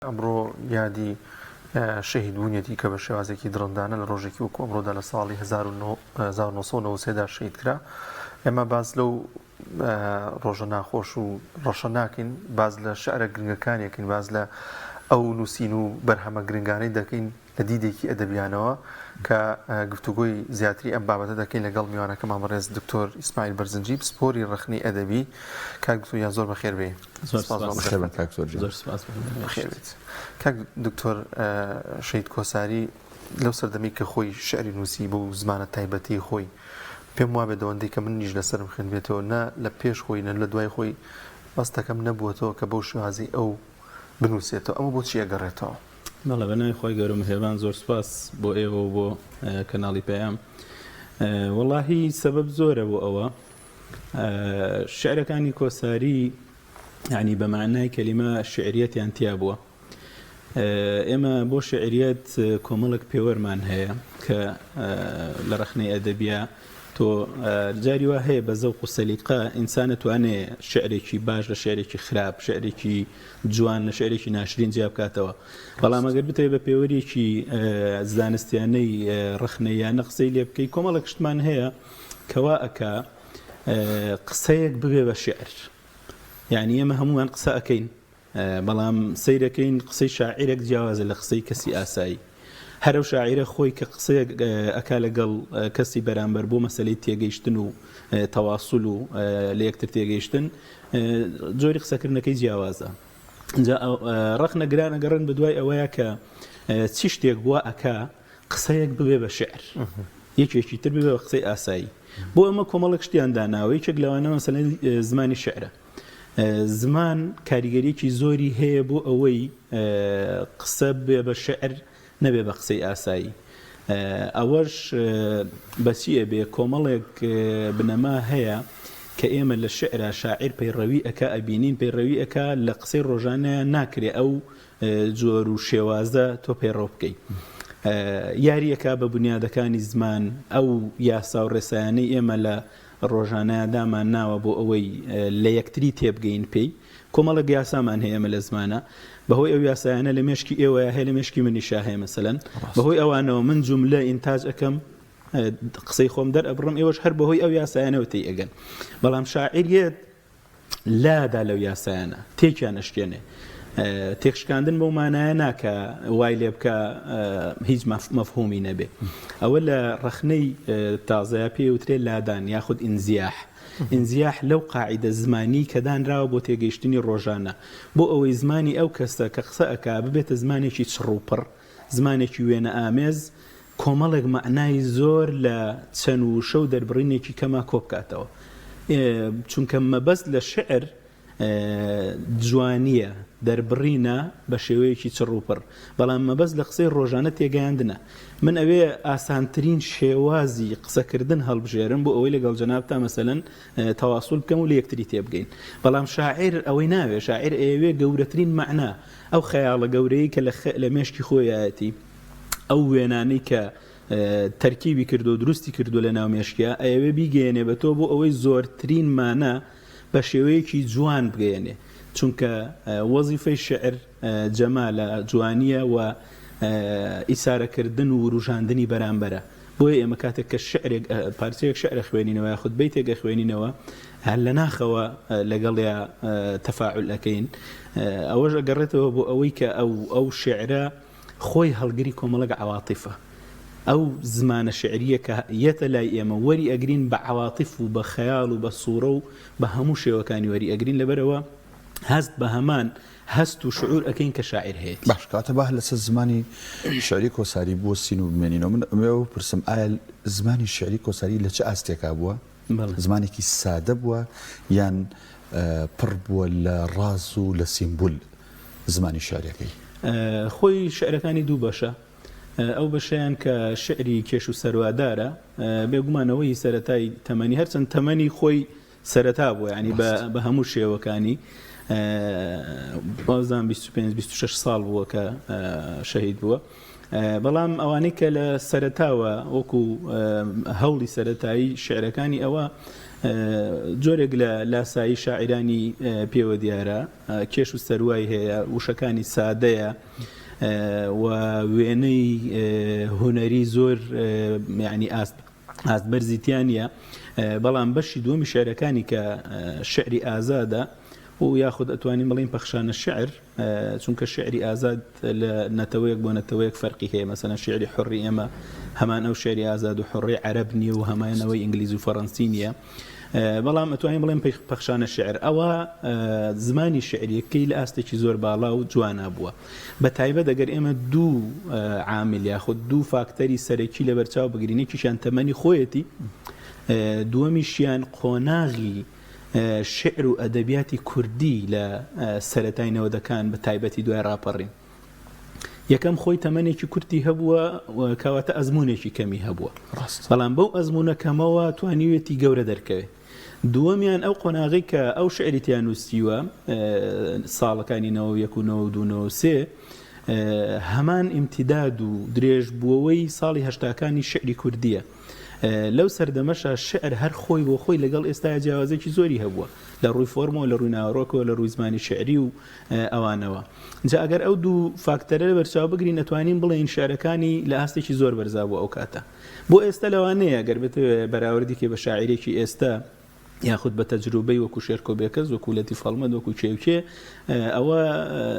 ئەمڕۆ یادی شەهید بوونیەتی کە بە شێوازێکی دڕندانە لە ڕۆژێکی وەکو ئەمڕۆدا لە ساڵی 1993 دا شەهید کرا. ئێمە باس لەو ڕۆژە ناخۆش و ڕەشە ناکەین، باس لە شعرە گرنگەکانیەکەین، باس لە ئەو نووسین و بەرهەمە گرنگانەی دەکەین لە دیدێکی ئەدەبیانەوە کە گفتوگۆی زیاتری ئەم بابەتە دەکەین لەگەڵ میوانەکەمان بەڕێز دکتۆر ئیسماعیل بەرزنجی پسپۆری ڕەخنەی ئەدەبی. کاک دکتۆر گیان زۆر بەخێر بێی. زۆر سپاس بۆ بەخێر بن کاک دکتۆر گیان. زۆر سپاس بۆ بەخێر بێیت. کاک دکتۆر شەهید کۆساری لەو سەردەمەی کە خۆی شعری نووسی بەو زمانە تایبەتەی خۆی پێم وابێت ئەوەندەی کە منیش لەسەرم خوێندبێتەوە نە لە پێش خۆی نە لە دوای خۆی بەستەکەم نەبووەتەوە کە بەو شێوازەی ئەو بنووسێتەوە ئەمە بۆچی ئەگەڕێتەوە؟ بەڵێ بە ناوی خوای گەورە میهرەبان زۆر سوپاس بۆ ئێوە و بۆ کەناڵی پەیام وەڵاهی سەبەب زۆرە بۆ ئەوە شعرەکانی کۆساری یعنی بە معنای کەلیمە شعریەتیان تیا بووە ئێمە بۆ شعریەت کۆمەڵک پێوەرمان هەیە کە لە ڕەخنەی ئەدەبیە تۆ جاری وا هەیە بە زەوق و سەلیقە ئینسان ئەتوانێ شعرێکی باش لە شعرێکی خراپ، شعرێکی جوان لە شعرێکی ناشرین جیا بکاتەوە. بەڵام ئەگەر بتەوێ بە پێوەرێکی زانستیانەی ڕەخنەییانە قسەی لێ بکەی، کۆمەڵێک شتمان هەیە کە وا ئەکا قسەیەک ببێ بە شعر. یانی ئێمە هەموومان قسە ئەکەین، بەڵام سەیرەکەین قسەی شاعیرێک جیاوازە لە قسەی کەسی ئاسایی. هەر ئەو شاعیرە خۆی کە قسەیەک ئەکا لەگەڵ کەسی بەرامبەر بۆ مەسەلەی تێگەیشتن و تەواسول و لە یەکتر تێگەیشتن جۆری قسەکردنەکەی جیاوازە. جا ڕەخنەگران ئەگەڕێن بەدوای ئەوەیە کە چی شتێک وا ئەکا قسەیەک ببێ بە شعر یەکێکی تر ببێ بە قسەی ئاسایی. بۆ ئەمە کۆمەڵێک شتیان داناوە یەکێک لەوانە مەسەلەی زمانی شعرە. زمان کاریگەریەکی زۆری هەیە بۆ ئەوەی قسە بێ بە شعر نەبێ بە قسەی ئاسایی ئەوەش بەچی ئەبێ کۆمەڵێک بنەما هەیە کە ئێمە لە شعرا شاعیر پەیڕەوی ئەکا ئەبینین پەیڕەوی ئەکا لە قسەی ڕۆژانەیان ناکرێ ئەو جۆر و شێوازە تۆ پەیڕەو بکەی یاریەکە بە بنیادەکانی زمان ئەو یاسا و ڕێسایانەی ئێمە لە ڕۆژانە دامان ناوە بۆ ئەوەی لە یەکتری تێبگەین پێی. کۆمەڵێک یاسامان هەیە ئێمە لە زمانا. بەهۆی ئەو یاسایانە لە مێشکی ئێوەیا هەیە لە مێشکی منیشا هەیە مەسەلەن. بەهۆی ئەوانەوە من جوملە ئینتاج ئەکەم قسەی خۆم دەرئەبڕم ئێوەش هەر بەهۆی ئەو یاسایانەوە تێی ئەگەن. بەڵام شاعیر یەت لادا لەو یاسایانە تێکیان ئەشکێنێ. تێکشکاندن بەو مانایە نا کە وای لێ بکا هیچ مەفهومی نەبێ. ئەوە لە ڕەخنەی تازەیا پێی وترێ لادان یاخود ئینزیاح. ئینزیاح لەو قاعیدە زمانی کە دانراوە بۆ تێگەیشتنی ڕۆژانە. بۆ ئەوەی زمانی ئەو کەسە کە قسە ئەکا ببێتە زمانێکی چڕوپڕ، زمانێکی وێنەئامێز، کۆمەڵێک مەعنای زۆر لە چەند وشە و دەربڕینێکی کەما کۆبکاتەوە. چونکە مەبەست لە شیعر جوانییە، دەربڕینە بە شێوەیەکی چڕ و پڕ. بەڵام مەبەست لە قسەی ڕۆژانە تێگەیاندنە. من ئەوێ ئاسانترین شێوازی قسەکردن هەڵبژێرم بۆ ئەوەی لەگەڵ جەنابتا مەسەلەن تەواسول بکەم و لە یەکتری تێبگەین. بەڵام شاعیر ئەوەی ناوێ. شاعیر ئەیەوێ گەورەترین مەعنا، ئەو خەیاڵە گەورەیەی کە لە مێشکی خۆیایەتی، ئەو وێنانەی کە تەرکیبی کردووە و دروستی کردووە لە ناو مێشکیا، ئەیەوێ بیگەیەنێ بە تۆ بۆ ئەوەی زۆرترین مانا بە شێوەیەکی جوان بگەیەنێ، چونکە وەزیفەی شیعر جەمالە، جوانییە و ئیسارەکردن و وروژاندنی بەرامبەرە. بۆیە ئێمە کاتێک کە شیعرێک، پارچەیەک شیعر ئەخوێنینەوە یاخود بەیتێک ئەخوێنینەوە، هەر لە ناخەوە لەگەڵیا تەفاعول ئەکەین. ئەوەش ئەگەڕێتەوە بۆ ئەوەی کە ئەو ئەو شیعرە خۆی هەڵگری کۆمەڵێک عەواتیفە. ئەو زمانە شیعرییە کە یەتە لای ئێمە وەری ئەگرین بە عەواتیف و بە خەیاڵ و بە سوڕە و بە هەموو شێوەکانی وەری ئەگرین لەبەرئەوە هەست بە هەمان هەست و شعور ئەکەین کە شاعیر هەیەتی. باش کەواتە با لەسەر زمانی شیعری کۆساری بوەستین و بمێنینەوە. من ئەمەوێ ئەوە بپرسم ئایا زمانی شیعری کۆساری لە چ ئاستێکا بووە؟ زمانێکی سادە بووە یان پڕ بووە لە ڕاز و لە سیمبول زمانی شیعرەکەی؟ خۆی شیعرەکانی دوو بەشە، ئەو بەشەیان کە شیعری کێش و سەروادارە، بێگومان ئەوە هی سەرەتای تەمەنی، هەرچەند تەمەنی خۆی سەرەتا بووە یانی بە هەموو شێوەکانی وابزانم 25 26 ساڵ بووە کە شەهید بووە. بەڵام ئەوانەی کە لە سەرەتاوە وەکو هەوڵی سەرەتایی شعرەکانی ئەوە. جۆرێک لە لاسایی شاعیرانی پێوە دیارە، کێش و سەروای هەیە، وشەکانی سادەیە و وێنەی هونەری زۆر یانی ئاست ئاست بەرزی تیا نییە، بەڵام بەشی دووەمی شعرەکانی کە شعری ئازادە و یاخود ئەتوانین بڵێین پەخشانە شعر، چونکە شیعری ئازاد لە نەتەوەیەک بۆ نەتەوەیەک فەرقی هەیە، مەسەلەن شیعری حوڕی ئێمە هەمان ئەو شیعری ئازاد و حوڕەی عەرەب نییە و هەمان ئەوەی ئینگلیز و فەڕەنسی نییە، بەڵام ئەتوانین بڵێین پەخشانە شیعر ئەوە زمانی شیعرییەکەی لە ئاستێکی زۆر باڵا و جوانا بووە، بە تایبەت ئەگەر ئێمە دوو عامل یاخود دوو فاکتەری سەرەکی لەبەرچاو بگرین، یەکیشیان تەمەنی خۆیەتی، دووەمیشیان قۆناغی شیعر و ئەدەبیاتی کوردی لە سەرەتای نەوەدەکان بە تایبەتی دوای ڕاپەڕین. یەکەم خۆی تەمەنێکی کورتی هەبووە و کەواتە ئەزموونێکی کەمی هەبووە. بەڵام بەو ئەزموونە کەمەوە توانیویەتی گەورە دەرکەوێ. دووەمیان ئەو قۆناغەی کە ئەو شیعری تیا نووسیوە ساڵەکانی 91 و 92 93 هەمان ئیمتیداد و درێژبووەوەی ساڵی هەشتاکانی شیعری کوردییە. لەو سەردەمەشا شیعر هەر خۆی بۆ خۆی لەگەڵ ئێستایا جیاوازیەکی زۆری هەبووە لە ڕووی فۆرمەوە لە ڕووی ناوەڕۆکەوە لە ڕووی زمانی شیعری و ئەوانەوە جا ئەگەر ئەو دوو فاکتەرە لەبەرچاو بگرین ئەتوانین بڵێین شیعرەکانی لە ئاستێکی زۆر بەرزا بوو ئەو کاتە بۆ ئێستا لەوانەیە گەر بتەوێ بەراوردی کەی بە شاعیرێکی ئێستا یاخود بە تەجروبەی وەکو شێرکۆ بێکەس وەکو لەتیف هەڵمەت وەکو کێ و کێ ئەوە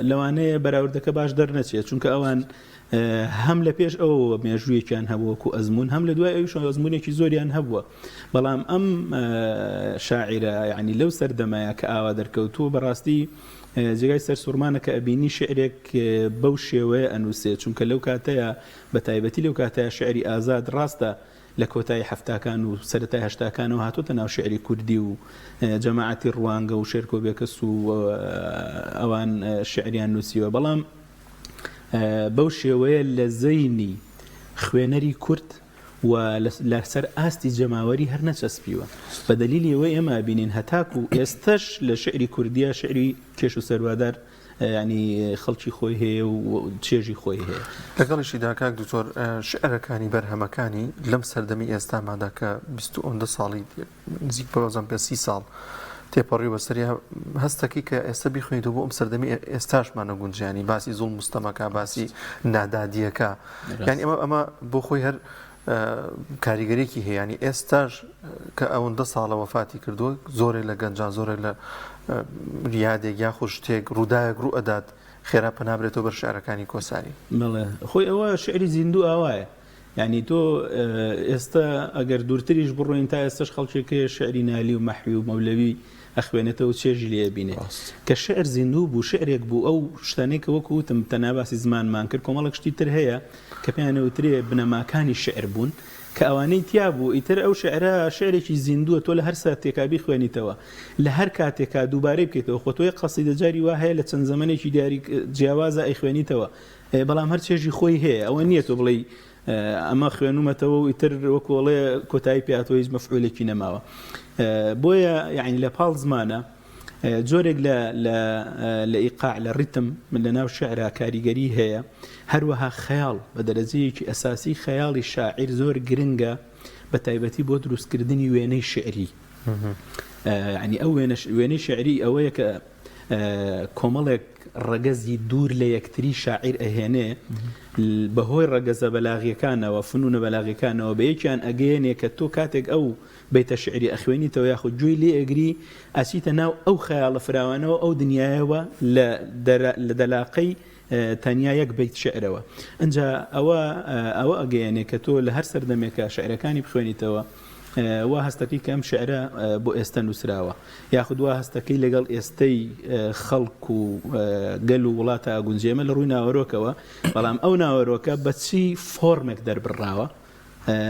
لەوانەیە بەراوردەکە باش دەرنەچێت چونکە ئەوان هەم لە پێش ئەوەوە مێژوویەکیان هەبوو وەکو ئەزموون هەم لە دوای ئەویش ئەزموونێکی زۆریان هەبووە بەڵام ئەم شاعیرە یعنی لەو سەردەمەیە کە ئاوا دەرکەوتووە بەڕاستی جێگای سەرسوڕمانە کە ئەبینی شعرێک بەو شێوەیە ئەنووسێ چونکە لەو کاتەیە بە تایبەتی لەو کاتەیە شعری ئازاد ڕاستە لە کۆتایی حەفتاکان و سەرەتای هەشتاکانەوە هاتۆتە ناو شیعری کوردی و جەماعەتی ڕوانگە و شێرکۆ بێکەس و ئەوان شیعریان نووسیوە بەڵام بەو شێوەیە لە زەینی خوێنەری کورد و لەسەر ئاستی جەماوەری هەر نەچەسپیوە بە دەلیلی ئەوەی ئێمە بینین هەتاکو ئێستەش لە شیعری کوردیە شیعری کێش و سەروادار یانی خەڵکی خۆی هەیە و چێژی خۆی هەیە. لەگەڵیشیدا کاک دکتۆر شیعرەکانی بەرهەمەکانی لەم سەردەمی ئێستاماندا کە بیست و ئەوەندە ساڵی نزیک بە وازم پێ سی ساڵ تێپەڕی بەسەریا هەستەکەی کە ئێستا بیخوێنیتەوە بۆ ئەم سەردەمی ئێستاشمان نەگونجیانی باسی زوڵم و ستەمەکە باسی نادادیەکە یانی ئەمە ئەمە بۆ خۆی هەر کاریگەرێکی هەیە ینی ئێستاش کە ئەوەندە ساڵە وەفاتی کردووە زۆرێک لە گەنجان زۆرێک لە یادێک یاخود شتێک ڕووداوێک ڕوو ئەدات خێرا پەنابرێتەوە بەر شعرەکانی کۆساری. بەڵێ خۆی ئەوە شعری زیندوو ئاوایە یعنی تۆ ئێستا ئەگەر دوورتریش بڕۆین تا ئێستش خەڵکێک هەیە شعری نالی و مەحوی و مەولەوی ئەخوێنێتەوە و چێژی لێ ئەبینێ کە شعر زیندوو بوو شعرێک بوو ئەو شتانەی کە وەکو وتم تەنها باسی زمانمان کرد کۆمەڵێک شتی تر هەیە کە پێیان ئەوترێ بنەماکانی شعر بوون کە ئەوانەی تیا بوو ئیتر ئەو شعرە شعرێکی زیندووە تۆ لە هەر ساتێکا بیخوێنیتەوە لە هەر کاتێکا دووبارەی بکەیتەوە خۆ تۆ یەک قەسیدە جاری وا هەیە لە چەند زەمەنێکی دیاری جیاوازە ئەیخوێنیتەوە بەڵام هەر چێژی خۆی هەیە ئەوە نییە تۆ بڵێی ئەمە خوێنومەتەوە و ئیتر وەکو ئەڵێ کۆتایی پێ هاتووە هیچ مەفعولێکی نەماوە بۆیە یعنی لە پاڵ زمانە جۆرێک لە لە لە ئیقاع لە ڕیتم من لە ناو شعرا کاریگەری هەیە هەروەها خەیاڵ بە دەرەجەیەکی ئەساسی خەیاڵی شاعیر زۆر گرنگە بە تایبەتی بۆ دروستکردنی وێنەی شعری یعنی ئەو وێنەی شعری ئەوەیە کە کۆمەڵێک ڕەگەزی دوور لە یەکتری شاعیر ئەهێنێ بەهۆی ڕەگەزە بەلاغیەکانەوە فنونە بەلاغیەکانەوە بە یەکیان ئەگەیەنێ کە تۆ کاتێک ئەو بەیتە شعری ئەخوێنیتەوە یاخود گوێی لێ ئەگری ئەچیتە ناو ئەو خەیاڵە فراوانەوە ئەو دنیایەوە لە دەلاقەی تەنیا یەک بەیت شعرەوە ئنجا ئەوە ئەوە ئەگەیەنێ کە تۆ لە هەر سەردەمێکا شعرەکانی بخوێنیتەوە وا هەستەکەی کە ئەم شعرە بۆ ئێستە نووسراوە یاخود وا هەستەکەی لەگەڵ ئێستەی خەڵک و گەل و وڵاتە ئەگونجێ ئێمە لە ڕووی ناوەرۆکەوە بەڵام ئەو ناوەرۆکە بە چی فۆرمێک دەربڕاوە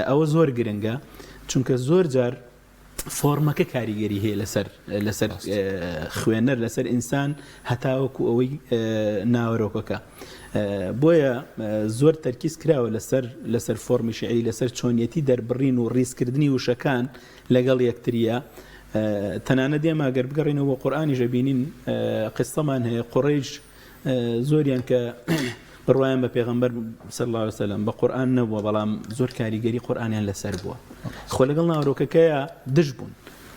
ئەوە زۆر گرنگە چونکە زۆر جار فۆرمەکە کاریگەری هەیە لەسەر لەسەر خوێنەر لەسەر ئینسان هەتاوەکو ئەوەی ناوەرۆکەکە بۆیە زۆر تەرکیز کراوە لەسەر لەسەر فۆرمی شعری لەسەر چۆنیەتی دەربڕین و ڕیزکردنی وشەکان لەگەڵ یەکتریە تەنانەت ئێمە گەر بگەڕێینەوە بۆ قورئانیش ئەبینین قسەمان هەیە قوڕەیش زۆریان کە بڕوایان بە پێغەمبەر صلی الله علیه وسلم بە قورئان نەبووە بەڵام زۆر کاریگەری قورئانیان لەسەر بووە خۆ لەگەڵ ناوەرۆکەکەیا دژ بوون.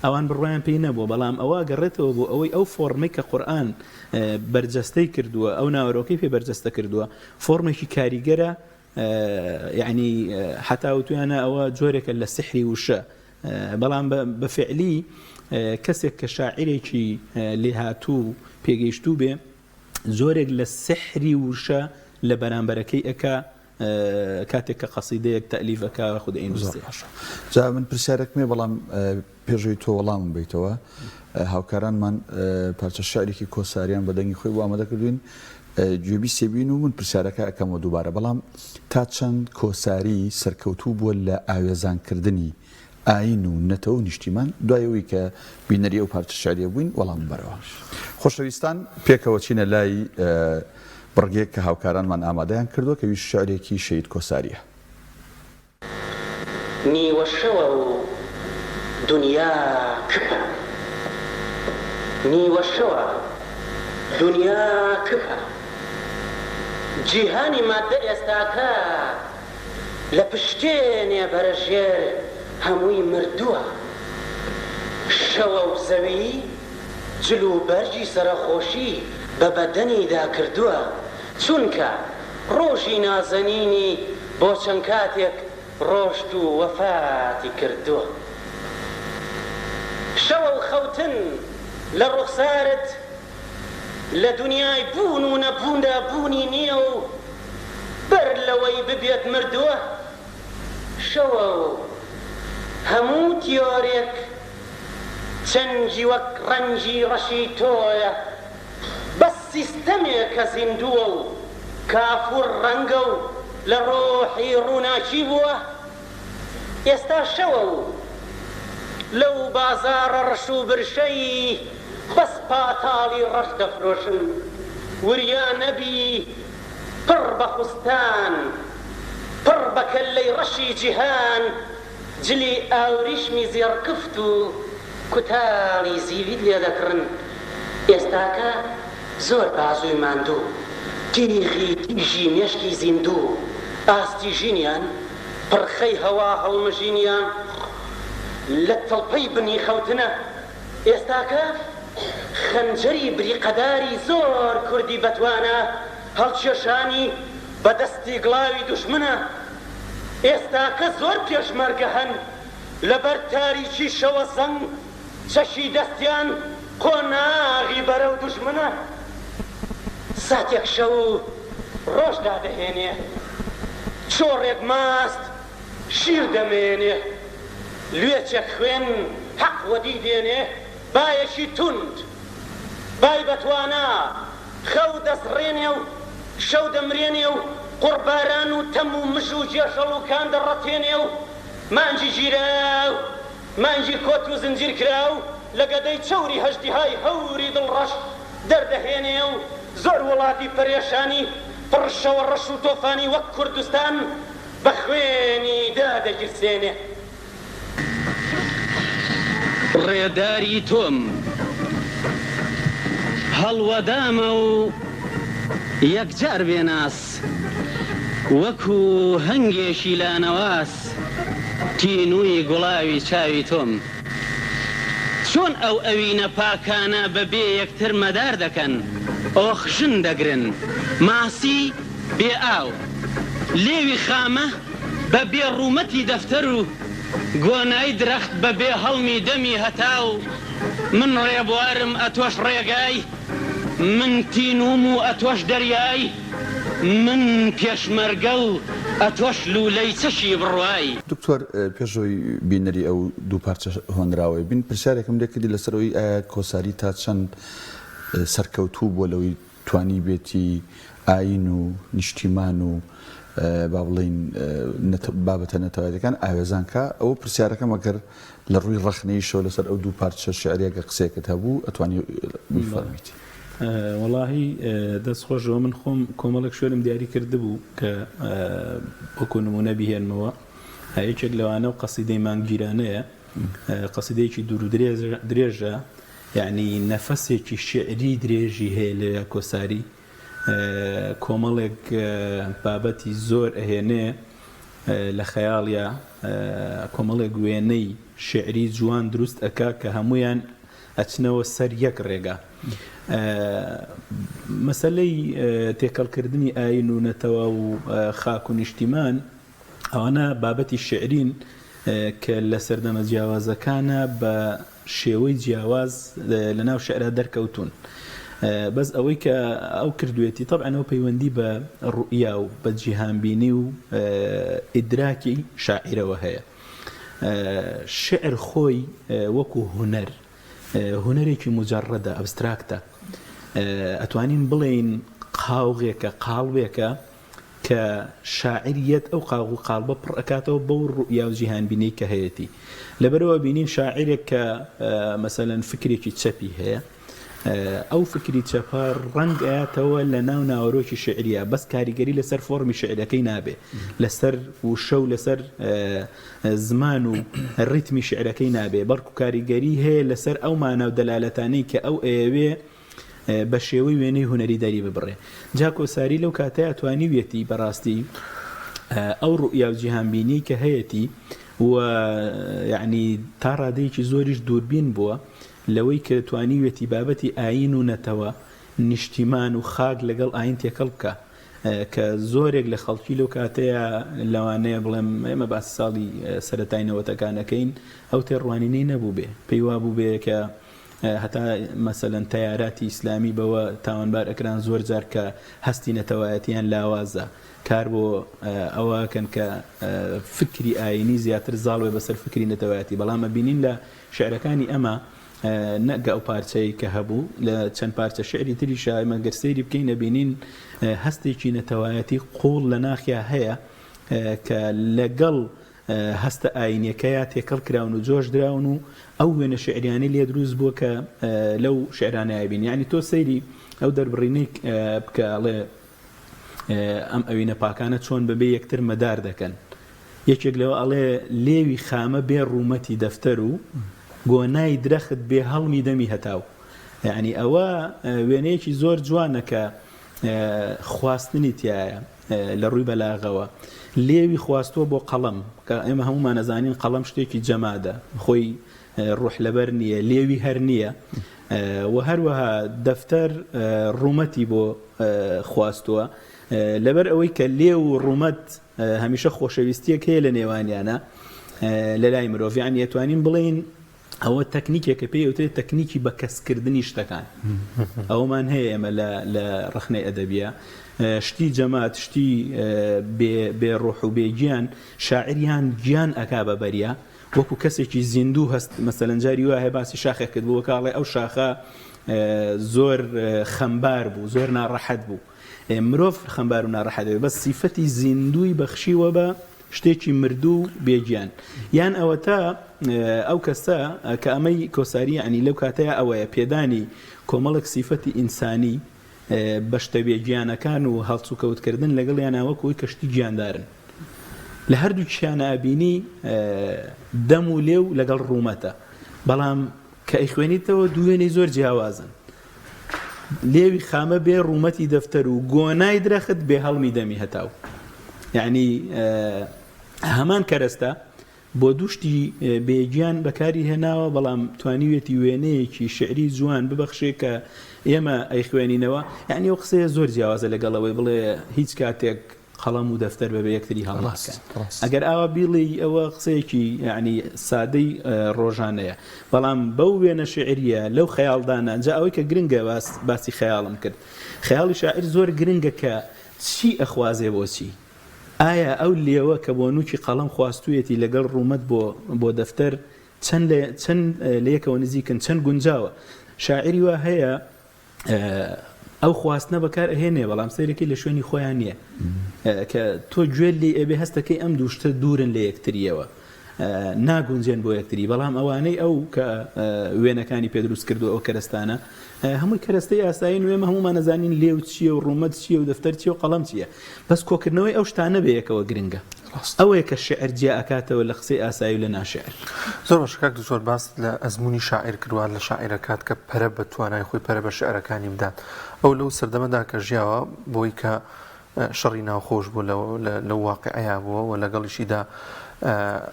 ئەوان بڕوایان پێی نەبووە، بەڵام ئەوە ئەگەڕێتەوە بۆ ئەوەی ئەو فۆڕمەی کە قورئان بەرجەستەی کردووە، ئەو ناوەرۆکەی پێ بەرجەستە کردووە، فۆڕمێکی کاریگەرە، یەعنی حەتا وتویانە ئەوە جۆرێکە لە سیحری وشە، بەڵام بە فیعلی کەسێک کە شاعیرێکی لێهاتوو و پێگەیشتوو بێ، جۆرێک لە سیحری وشە لە بەرامبەرەکەی ئەکا، کاتێک کە قەسیدەیەک تەئلیف ئەکا یاخود ئەینووسێ. زۆر باشە جا من پرسیارێکم هەیە بەڵام پێش ئەوەی تۆ وەڵامم بەیتەوە هاوکارانمان پارچە شعرێکی کۆساریان بە دەنگی خۆی بۆ ئامادە کردوین گوێبیستێ بین و من پرسیارەکە ئەکەمەوە دووبارە بەڵام تا چەند کۆساری سەرکەوتوو بووە لە ئاوێزانکردنی ئایین و نەتەوە و نیشتیمان، دوای ئەوەی کە بینەری ئەو پارچە شیعریە بووین وەڵام بەرەوە. خۆشەویستان پێکەوە چینە لای بڕگەیەک کە هاوکارانمان ئامادەیان کردووە کە ویش شیعرێکی شەهید کۆساریە. نیوە شەوە و دونیا کپە. نیوە شەوە دونیا کپە. جیهانی ماددە ئێستاکە لە پشتێنێ بەرە ژێر هەمووی مردووە. شەوە و زەوی جل و بەرگی سەرەخۆشی بە بەدەنیدا کردووە، چونکە ڕۆژی نازەنینی بۆ چەند کاتێک ڕۆشت و وەفاتی کردووە. شەوە و خەوتن لە ڕوخسارت لە دونیای بوون و نەبووندا بوونی نییە و بەر لەوەی ببێت مردووە، شەوە و هەموو تیۆرێک چەنگی وەک ڕەنگی ڕەشی تۆیە، بەس سیستەمێکە زیندووە و کافور ڕەنگە و لە ڕۆحی ڕووناکی بووە. ئێستا شەوە و لەو بازاڕە ڕەش و برشەی بەس پاتاڵی ڕەش دەفرۆشن، وریا نەبی پڕ بە خوستان، پڕ بە کەللەی ڕەشی جیهان، جلی ئاوریشمی زێڕکفت و کوتاڵی زیویت لێ دەکڕن، ئێستاکە زۆر بازووی ماندوو، تیغی تیژی مێشکی زیندوو، ئاستی ژینیان پرخەی هەوا هەڵمژینیان لە تڵپەی بنی خەوتنە. ئێستاکە خەنجەری بریقەداری زۆر کوردی بەتوانا هەڵکێشانی بە دەستی گڵاوی دوژمنە. ئێستاکە زۆر پێشمەرگە هەن لەبەر تاریکی شەوەزەنگ چەکی دەستیان قۆناغی بەرەو دوژمنە. ساتێک شەو و ڕۆژ دادەهێنێ. چۆڕێک ماست شیر دەمێنێ. لوێچێک خوێن حەق وەدی دێنێ. بایەکی توند، بای بەتوانا، خەو دەسڕێنێ و شەو دەمرێنێ و قوڕباران و تەم و مژ و گێژەڵ و کان دەڕەتێنێ و مانگی گیراو مانگی کۆت و زنجیر کراو لە گەدەی چەوری هەژدیهای هەوری دڵڕەش دەردەهێنێ و زۆر وڵاتی پەرێشانی پڕ شەوە ڕەش و تۆفانی وەک کوردستان بە خوێنی دادەگیرسێنێ. ڕێداری تۆم هەڵوەدامە و یەکجار بێناس وەکوو هەنگێکی لانەواس تینووی گوڵاوی چاوی تۆم. چۆن ئەو ئەوینە پاکانە بە بێ یەکتر مەدار دەکەن، ئۆخژن دەگرن، ماسی بێ ئاو، لێوی خامە بە بێ ڕوومەتی دەفتەر و گۆنای درەخت بە بێ هەڵمی دەمی هەتاو، من ڕێبوارم ئەتۆش ڕێگای، من تینووم و ئەتۆش دەریای. من پێشمەرگە و ئەتۆش لوولەی چەکی بڕوای. دکتۆر پێش ئەوەی بینەری ئەو دوو پارچە هۆنراوەی بین پرسیارێکم لێ کردی لەسەر ئەوەی ئایا کۆساری تا چەند سەرکەوتوو بووە لەوەی توانیبێتی ئایین و نیشتیمان و با بڵێین بابەتە نەتەوایەتیەکان ئاوێزان کا ئەوە پرسیارەکەم ئەگەر لە ڕووی ڕەخنەییشەوە لەسەر ئەو دوو پارچە شیعریە گەر قسەیەکت هەبوو ئەتوانی بیفەرموویت. وەڵاهی دەست خۆش ئەوە من خۆم کۆمەڵێک شوێنم دیاری کردبوو کە وەکو نموونە بیهێنمەوە یەکێک لەوانە و قەسیدەی مانگگیرانەیە قەسیدەیەکی دوور و درێژە یعنی نەفەسێکی شیعری درێژی هەیە لەوێ کۆساری کۆمەڵێک بابەتی زۆر ئەهێنێ لە خەیاڵیا کۆمەڵێک وێنەی. شیعری جوان دروست ئەکا کە هەموویان ئەچنەوە سەر یەک ڕێگا. مەسەلەی تێکەڵکردنی ئایین و نەتەوە و خاک و نیشتیمان ئەوانە بابەتی شیعرین کە لە سەردەمە جیاوازەکانا بە شێوەی جیاواز لە ناو شیعرا دەرکەوتوون. بەس ئەوەی کە ئەو کردوێتی تەبعەن ئەو پەیوەندی بە ڕوئیا و بە جیهانبینی و ئیدراکی شاعیرەوە هەیە. شیعر خۆی وەکو هونەر هونەرێکی موجەڕەدە، ئەبستراکتە. ئەتوانین بڵێین قاوغێکە، قاڵبێکە کە شاعیر یەت ئەو قاوغ و قاڵبە پڕ ئەکاتەوە بەو ڕوئیا و جیهانبینیەی کە هەیەتی. لەبەرئەوە ئەبینین شاعیرێک کە مەسەلەن فکرێکی چەپی هەیە، ئەو فکری چەپە ڕەنگ ئەیاتەوە لە ناو ناوەرۆکی شیعرییا، بەس کاریگەری لەسەر فۆڕمی شیعرەکەی نابێ، لەسەر وشە و لەسەر زمان و ڕیتمی شیعرەکەی نابێ، بەڵکو کاریگەری هەیە لەسەر ئەو مانا و دەلالەتانەی کە ئەو ئەیەوێ بە شێوەی وێنەی هونەری دەری ببڕێ. جا کۆساری لەو کاتەیا توانیویەتی بەڕاستی ئەو ڕوئیا و جیهانبینیەی کە هەیەتی و یەعنی تا ڕادەیەکی زۆریش دووربین بووە لەوەی کە توانیویەتی بابەتی ئایین و نەتەوە، نیشتیمان و خاک لەگەڵ ئایین تێکەڵ بکا کە زۆرێک لە خەڵکی لەو کاتەیا لەوانەیە بڵێم ئێمە باسی ساڵی سەرەتای نەوەتەکان ئەکەین ئەو تێڕوانینەی نەبووبێ پێی وابووبێ کە هەتا مەسەلەن تەیاراتی ئیسلامی بەوە تاوانبار ئەکران زۆر جار کە هەستی نەتەوایەتیان لاوازە کار بۆ ئەوە ئەکەن کە فکری ئایینی زیاتر زاڵ بێ بەسەر فکری نەتەوایەتی بەڵام ئەبینین لە شیعرەکانی ئەمە نەک ئەو پارچەی کە هەبوو لە چەند پارچە شیعری تریشا ئێمە گەر سەیری بکەین ئەبینین هەستێکی نەتەوایەتی قووڵ لە ناخیا هەیە کە لەگەڵ هەستە ئایینیەکەیا تێکەڵ کراون و جۆش دراون و ئەو وێنە شیعریانەی لێ دروست بووە کە لەو شیعرانەیا بینی یانی تۆ سەیری ئەو دەربڕینەی بکە ئەڵێ ئەم ئەوینە پاکانە چۆن بەبێ یەکتر مەدار دەکەن یەکێک لەوە ئەڵێ لێوی خامە بێ ڕوومەتی دەفتەر و گۆنای درەخت بێ هەڵمی دەمی هەتاو یعنی ئەوە وێنەیەکی زۆر جوانە کە خواستنی تایە لە ڕووی بەلاغەوە لێوی خواستووە بۆ قەڵەم کە ئێمە هەموومان ئەزانین قەڵەم شتێکی جەمادە خۆی ڕوح لەبەر نییە لێوی هەر نییە و هەروەها دەفتەر ڕوومەتی بۆ خواستووە لەبەر ئەوەی کە لێو و ڕوومەت هەمیشە خۆشەویستیەک هەیە لە نێوانیانە لە لای مرۆڤ یانی ئەتوانین بڵێین ئەوە تەکنیکێکە پێی ئەوترێت تەکنیکی بە کەسکردنی شتەکان ئەوەمان هەیە ئێمە لە لە ڕەخنەی ئەدەبیە شتی جەمات شتی بێ بێ ڕۆح و بێ گیان شاعریان گیان ئەکا بە بەریا وەکو کەسێکی زیندوو هەست مەسەلەن جاری وا هەیە باسی شاخێک کرد بوو کاڵێ ئەو شاخە زۆر خەمبار بوو زۆر ناڕەحەت بوو مرۆڤ خەمبار و ناڕەحەت بێ بەس سیفەتی زیندووی بەخشیوە بە شتێکی مردوو و بێ گیان یان ئەوەتا ئەو کەسە کە ئەمەی کۆساری یەعنی لەو کاتەیا ئەوەیە پێدانی کۆمەڵێک سیفەتی ئینسانی بە شتە بێ گیانەکان و هەڵسوکەوت کردن لەگەڵیانا وەک ئەوەی کە شتی گیاندارن لە هەردووکیانا ئەبینی دەم و لێو لەگەڵ ڕوومەتە بەڵام کە ئەیخوێنیتەوە دوو وێنەی زۆر جیاوازن لێوی خامە بێ ڕوومەتی دەفتەر و گۆنای درەخت بێ هەڵمی دەمی هەتاو یعنی هەمان کەرەستە بۆ دوو شتی بێ گیان بەکاری هێناوە بەڵام توانیویەتی وێنەیەکی شیعری جوان ببەخشێ کە ئێمە ئەیخوێنینەوە یعنی ئەو قسەیە زۆر جیاوازە لەگەڵ ئەوەی بڵێ هیچ کاتێک قەڵەم و دەفتەر بەبێ یەکتری هەڵناکەن ئەگەر ئاوا بیڵێی ئەوە قسەیەکی یعنی سادەی ڕۆژانەیە بەڵام بەو وێنە شیعریە لەو خەیاڵدانە جا ئەوەی کە گرنگە باس باسی خەیاڵم کرد خەیاڵی شاعیر زۆر گرنگە کە چی ئەخوازێ بۆچی ئایا ئەو لێوە کە بۆ نووکی قەڵەم خواستوویەتی لەگەڵ ڕوومەت بۆ بۆ دەفتەر چەند لە چەند لە یەکەوە نزیکن چەند گونجاوە؟ شاعیری وا هەیە ئەو خواستنە بەکار ئەهێنێ بەڵام سەیرەکەی لە شوێنی خۆیان نییە کە تۆ گوێت لێی ئەبێ هەستەکەی ئەم دوو شتە دوورن لە یەکتریەوە ناگونجێن بۆ یەکتری بەڵام ئەوانەی ئەو کە وێنەکانی پێ دروست کردو ئەو کەرەستانە هەمووی کەرەستەی ئاسایین و ئێمە هەموومان ئەزانین لێو چییە و ڕوومەت چییە و دەفتەر چییە و قەڵەم چییە بەس کۆکردنەوەی ئەو شتانە بەیەکەوە گرنگە ئەوەیە کە شیعر جیا ئەکاتەوە لە قسەی ئاسایی و لە ناشیعر. زۆر باشە کاک دکتۆر باست لە ئەزموونی شاعیر کرد وا لە شاعیر ئەکات کە پەرە بە توانای خۆی پەرە بە شیعرەکانی بدات ئەو لەو سەردەمەدا کە ژیاوە بۆی کە. شەڕی ناوخۆش بوو لەو واقعەیە بووە و لەگەڵیشیدا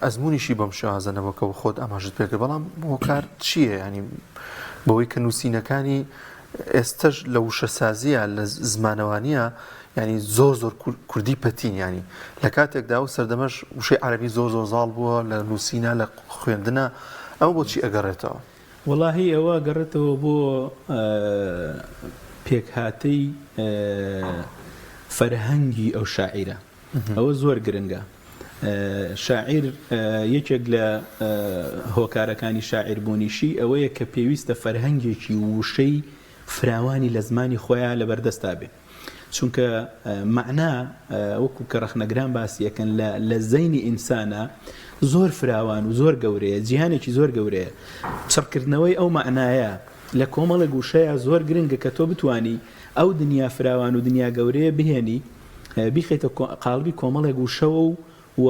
ئەزمونیشی بەم شێوازە نەبووە کە خۆت ئاماژت پێکرد بەڵام هۆکار چییە ینی بەوەی کە نووسینەکانی ئێستش لە وشەسازیە لە زمانەوانیە ینی زۆر زۆر کوردی پەتین ینی لە کاتێکدا و سەردەمەش وشەی عربی زۆر زۆر زاڵ بووە لە نووسینە لە خوێندنە ئەو بۆچی ئەگەڕێتەوە؟ وەڵاهی ئەوە ئەگەڕێتەوە بۆ پێکهاتەی فەرهەنگی ئەو شاعیرە ئەوە زۆر گرنگە شاعیر یەکێک لە هۆکارەکانی شاعیر بوونیشی ئەوەیە کە پێویستە فەرهەنگێکی وشەی فراوانی لە زمانی خۆیان لەبەردەستا بێ چونکە مەعنا وەکو کە ڕەخنەگران باسی ئەکەن لە لە زەینی ئینسانا زۆر فراوان و زۆر گەورەیە جیهانێکی زۆر گەورەیە چڕکردنەوەی ئەو مەعنایە لە کۆمەڵێک وشەیە زۆر گرنگە کە تۆ بتانی ئەو دنیا فراوان و دنیا گەورەیە بهێنی بیخیتە قاڵبی کۆمەڵێک وشەوە و و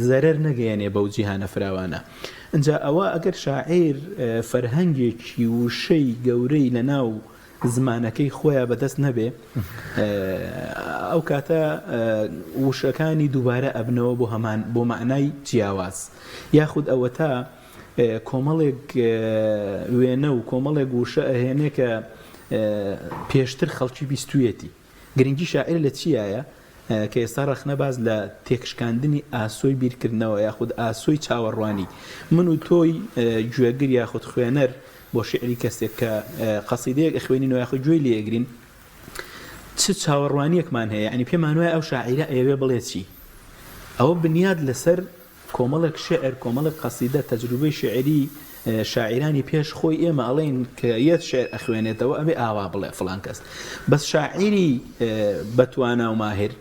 زەرەر نەگەیەنێ بەو جیهانە فراوانە ئینجا ئەوە ئەگەر شاعیر فەرهەنگێکی وشەی گەورەی لەناو زمانەکەی خۆیا بەدەست نەبێ ئەو کاتە وشەکانی دووبارە ئەبنەوە بۆ هەمان بۆ مەعنای جیاواز یاخود ئەوەتا کۆمەڵێک وێنە و کۆمەڵێک وشە ئەهێنێ کە پێشتر خەڵکی بیستویەتی گرنگی شاعیر لە چیایە کە ئێستا ڕەخنە باس لە تێکشکاندنی ئاسۆی بیرکردنەوە یاخود ئاسۆی چاوەڕوانی من و تۆی گوێگر یاخود خوێنەر بۆ شیعری کەسێک کە قەسیدەیەک ئەخوێنینەوە یاخود گوێی لێ ئەگرین چ چاوەڕوانیەکمان هەیە یعنی پێمان وایە ئەو شاعیرە ئەیەوێ بڵێ چی ئەوە بنیاد لەسەر کۆمەڵێک شعر کۆمەڵێک قەسیدە تەجروبەی شعری شاعیرانی پێش خۆی ئێمە ئەڵێین کە یەت شعر ئەخوێنێتەوە ئەبێ ئاوا بڵێ فڵان کەس بەس شاعیری بەتوانا و ماهر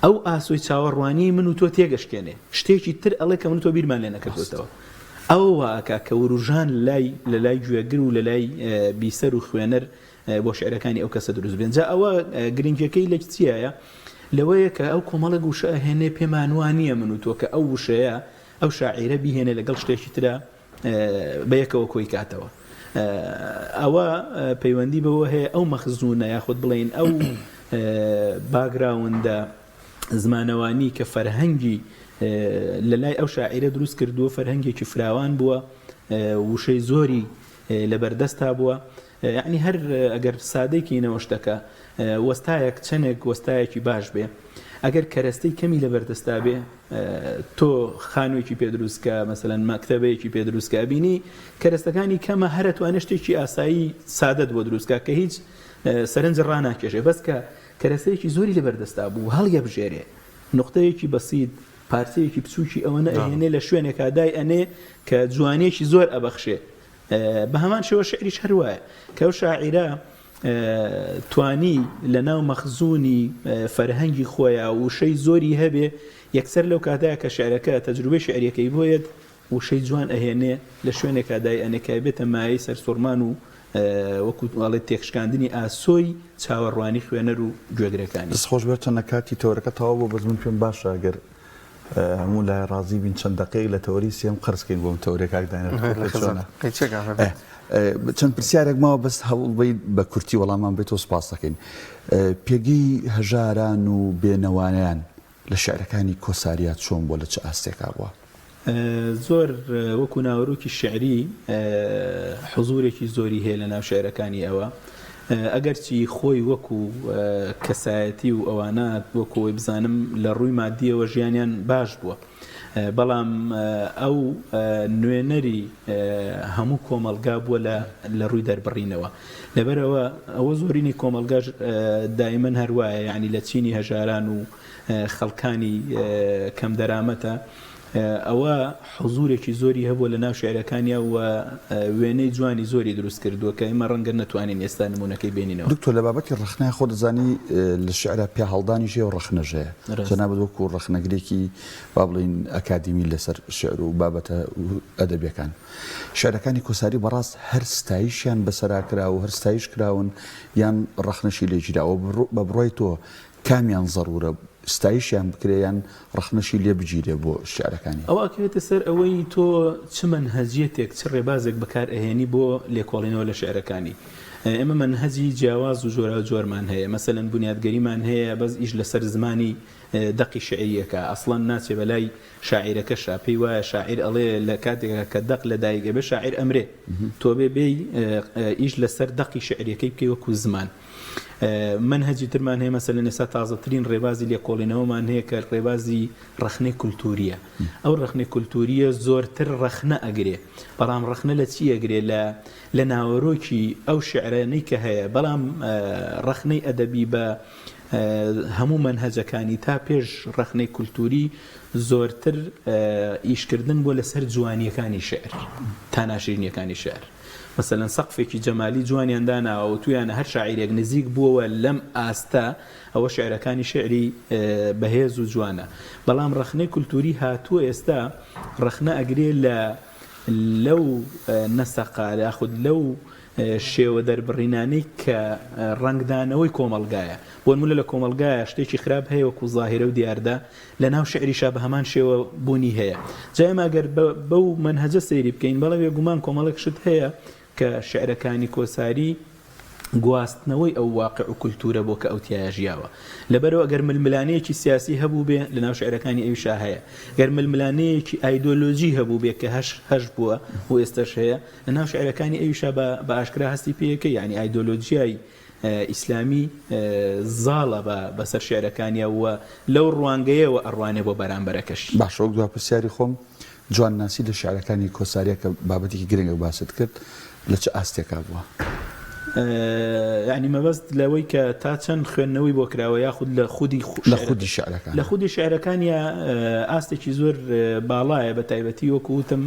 ئەو ئاسۆی چاوەڕوانی من و تۆ تێگەشکێنێ شتێکی تر ئەڵێ کە من و تۆ بیرمان لێ نەکردوێتەوە ئەوە وا ئەکا کە وروژان لای لە لای گوێگر و لە لای بیسەر و خوێنەر بۆ شعرەکانی ئەو کەسە دروست بێن جا ئەوە گرنگیەکەی لە چیایە لەوەیە کە ئەو کۆمەڵێک وشە ئەهێنێ پێمان وا نییە من و تۆ کە ئەو وشەیە ئەو شاعیرە بیهێنێ لەگەڵ شتێکی ترە بە یەکەوە کۆی کاتەوە ئەوە پەیوەندی بەوە هەیە ئەو مەخزونە یاخود بڵین ئەو باگراوندە زمانەوانی کە فەرهەنگی لە لای ئەو شاعیرە دروست کردووە فەرهەنگێکی فراوان بووە وشەی زۆری لەبەردەستا بووە یەعنی هەر ئەگەر سادەی کەینەوە شتەکە وەستایەک چەنێک وەستایەکی باش بێ ئەگەر کەرەستەی کەمی لەبەردەستا بێ تۆ خانوویەکی پێ دروست کە مەسەلەن مەکتەبەیەکی پێ دروست کە ئەبینی کەرەستەکانی کەمە هەر ئەتوانێ شتێکی ئاسایی سادەت بۆ دروست کا کە هیچ سەرنج ڕاناکێشێ بەس کە کەرەستەیەکی زۆری لەبەردەستا بوو هەڵیەبژێرێ نوقتەیەکی بەسیت پارچەیەکی بچووکی ئەوەنە ئەهێنێ لە شوێنێکا دای ئەنێ کە جوانیەکی زۆر ئەبەخشێ بە هەمان شێوە شیعریش هەر وایە کە ئەو شاعیرە توانی لە ناو مەخزونی فەرهەنگی خۆیا وشەی زۆری هەبێ یەکسەر لەو کاتەیە کە شعرەکە تەجروبەی شعریەکەی بۆیەت وشەی جوان ئەهێنێ لە شوێنێکا دای ئەنێ کە بێتە مایەی سەرسوڕمان و وەکو ئەڵێ تێکشکاندنی ئاسۆی چاوەڕوانی خوێنەر و گوێگرەکانی. دەست خۆش بێت چەندە کاتی تەوەرەکە تەواو بوو بەس من پێم باشە گەر هەموو لایە ڕازی بین چەند دەقەیەک لە تەوەری سێم قەرز کەین بۆم تەوەرێ کاک دانیال چۆنە چەند پرسیارێک ماوە بەس هەوڵ بەی بە کورتی وەڵامان بێتەوە سپاس دەکەین پێگەی هەژاران و بێنەوانیان لە شعرەکانی کۆساریا چۆن بووە لە چ ئاستێکا بووە؟ زۆر وەکو ناوەرۆکی شیعری حزوورێکی زۆری هەیە لە ناو شیعرەکانی ئەوە ئەگەرچی خۆی وەکو کەسایەتی و ئەوانە وەکو ئەوەی بزانم لە ڕووی مادیەوە ژیانیان باش بووە بەڵام ئەو نوێنەری هەموو کۆمەڵگا بووە لە لە ڕووی دەربڕینەوە لەبەرەوە ئەوە زۆرینەی کۆمەڵگاش دایمەن هەروایە یعنی لە چینی هەژاران و خەڵکانی کەمدەرامەتە ئەوە حزوورێکی زۆری هەبووە لە ناو شیعرەکانیا و وێنەی جوانی زۆری دروست کردووە کە ئێمە ڕەنگە نەتوانین ئێستا نموونەکەی بێنینەوە. دکتۆر لە بابەتی ڕەخنە خۆت دەزانی لە شیعرا پیاهەڵدانیش هەیە و ڕەخنەش هەیە. جەنابت وەکوو ڕەخنەگرێکی با بڵێین ئەکادیمی لەسەر شیعر و بابەتە ئەدەبییەکان شیعرەکانی کۆساری بەڕاست هەر ستایشیان بەسەرا کرا و هەر ستایش کراون یان ڕەخنەشی لێ گیراوە بە بڕوای تۆ کامیان زەروورە؟ ستایشیان بکرێ یان ڕەخنەشی لێ بگیرێ بۆ شیعرەکانی؟ ئەوە ئەکەوێتە سەر ئەوەی تۆ چ مەنهەجیەتێک، چ ڕێبازێک بەکار ئەهێنی بۆ لێکۆڵینەوە لە شیعرەکانی. ئێمە مەنهەجی جیاواز و جۆراوجۆرمان هەیە، مەسەلەن بونیادگەریمان هەیە بەس ئیش لەسەر زمانی دەقی شیعری ئەکا، ئەسڵەن ناچێ بەلای شاعیرەکەشا، پێی وایە شاعیر ئەڵێ لە کاتێکا کە دەق لە دایک ئەبێ شاعیر ئەمرێ، تۆ ئەبێ بێی ئیش لەسەر دەقی شیعریەکەی بکەی وەکوو زمان. مەنهەجی ترمان هەیە مەسەلەن ئێستا تازەترین ڕێبازی لێکۆڵینەوەمان هەیە کە ڕێبازی ڕەخنەی کولتوورییە. ئەو ڕەخنەی کولتوورییە زۆرتر ڕەخنە ئەگرێ، بەڵام ڕەخنە لە چی ئەگرێ؟ لە لە ناوەرۆکی ئەو شیعرانەی کە هەیە، بەڵام ڕەخنەی ئەدەبی بە هەموو مەنهەجەکانی تا پێش ڕەخنەی کولتووری زۆرتر ئیشکردن بووە لەسەر جوانییەکانی شیعر تا ناشرینییەکانی شیعر. مەسەلەن سەقفێکی جەمالی جوانیان داناوە وتویانە هەر شاعیرێک نزیک بووەوە لەم ئاستە ئەوە شیعرەکانی شیعری بەهێز و جوانە. بەڵام ڕەخنەی کولتووری هاتووە ئێستا ڕەخنە ئەگرێ لە لەو نەسەقە یاخود لەو شێوە دەربڕینانەی کە ڕەنگدانەوەی کۆمەڵگایە. بۆ نموونە لە کۆمەڵگایە شتێکی خراپ هەیە وەکوو زاهیرە و دیاردە، لە ناو شیعریشا بە هەمان شێوە بوونی هەیە. جا ئێمە ئەگەر بەو مەنهەجە سەیری بکەین، بەڵێ بێگومان کۆمەڵێک شت هەیە کە شیعرەکانی کۆساری گواستنەوەی ئەو واقع و کولتوورە بۆ کە ئەو تیایا ژیاوە. لەبەرئەوە ئەگەر ململانێیەکی سیاسی هەبووبێ لە ناو شیعرەکانی ئەویشا هەیە. گەر ململانێیەکی ئایدۆلۆژی هەبووبێ کە هەش هەش بووە و ئێستەش هەیە، لە ناو شیعرەکانی ئەویشا بە بە ئاشکرا هەستی پێ ئەکەی. یانی ئایدۆلۆژیای ئیسلامی زاڵە بە بەسەر شیعرەکانیا و لەو ڕوانگەیەوە ئەڕوانێ بۆ بەرامبەرەکەشی. باشە وەک دوا پرسیاری خۆم، جوانناسی لە شیعرەکانی کۆساریا کە بابەتێکی گرنگە باست کرد لە چ ئاستێکا بووە؟ یانی مەبەست لەوەی کە تا چەند خوێندنەوەی بۆ کراوە یاخود لە خودی لە خودی شیعرەکان؟ لە خودی شیعرەکانیا ئاستێکی زۆر باڵایە بە تایبەتی وەکو وتم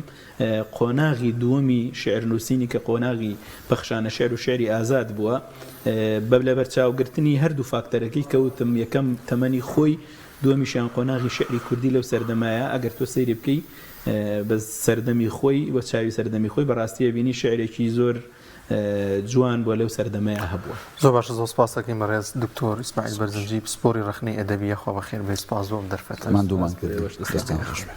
قۆناغی دووەمی شیعر نووسینی کە قۆناغی پەخشانە شیعر و شیعری ئازاد بووە بە لەبەرچاوگرتنی هەردوو فاکتەرەکەی کە وتم یەکەم تەمەنی خۆی دووەمیشیان قۆناغی شیعری کوردی لەو سەردەمایە ئەگەر تۆ سەیری بکەی بە سەردەمی خۆی و چاوی سەردەمی خۆی بەڕاستی ئەبینی شیعرێکی زۆر جوان بووە لەو سەردەمەیا هەبووە. زۆر باشە زۆر سپاس دەکەین بەڕێز دکتۆر ئیسماعیل بەرزنجی پسپۆری ڕەخنەی ئەدەبی یاخوا بەخێر بێی سپاس بۆ ئەم دەرفەتە. ماندوومان کردی. دەستتان خۆش بێ.